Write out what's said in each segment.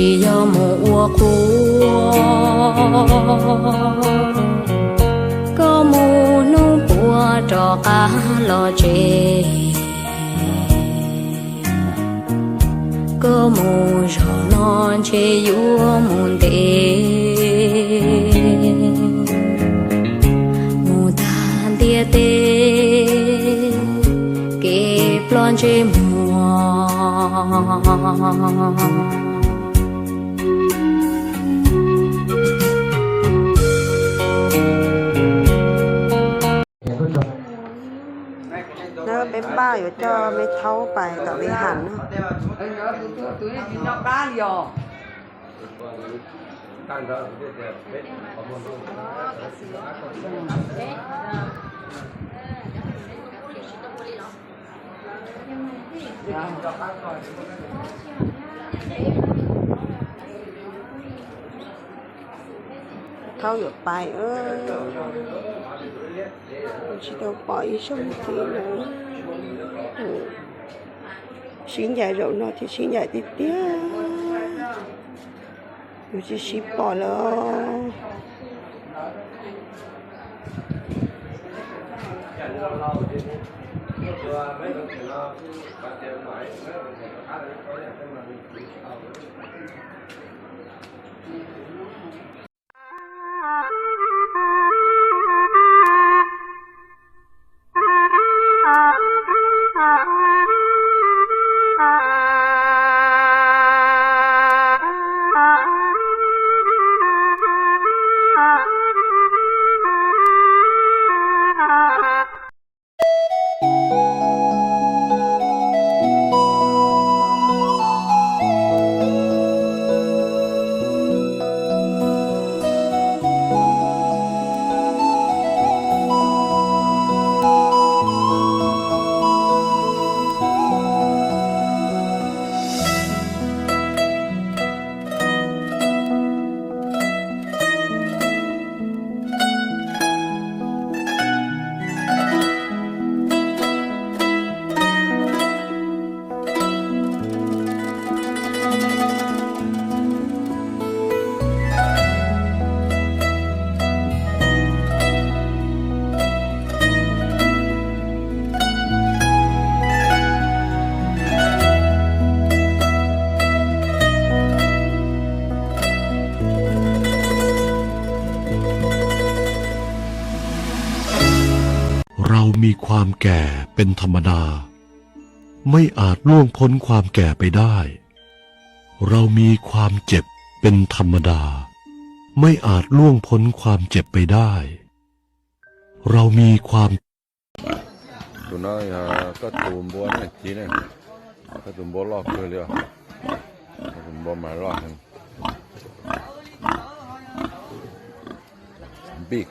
Tsis yog mus ua qhua, koj mus hnub puas rov qab los tsev. Koj mus zaum no ntshe yuav mus ntev, mus tag ntiaj teb kev ploj ntsej muag. Peb npaj yuav coj me Thaub pais tom Vij Ham no. Thaub yuav pais, tsis tau pom ib zaug ntxiv lawm. Sib ncaim zaum no ces sib ncaim tiag tiag, yus tsis sib pom lawm.เรามีความแก่เป็นธรรมดา ไม่อาจล่วงพ้นความแก่ไปได้ เรามีความเจ็บเป็นธรรมดา ไม่อาจล่วงพ้นความเจ็บไปได้ เรามีความ Tus no yog koj tus npua na, ci na, koj tus npua loj kawg li os. Koj tus npua mas loj heev. Big,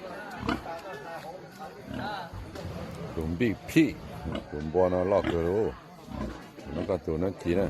tus big pig, tus npua no loj kawg li. Tus no koj tus na, ci na.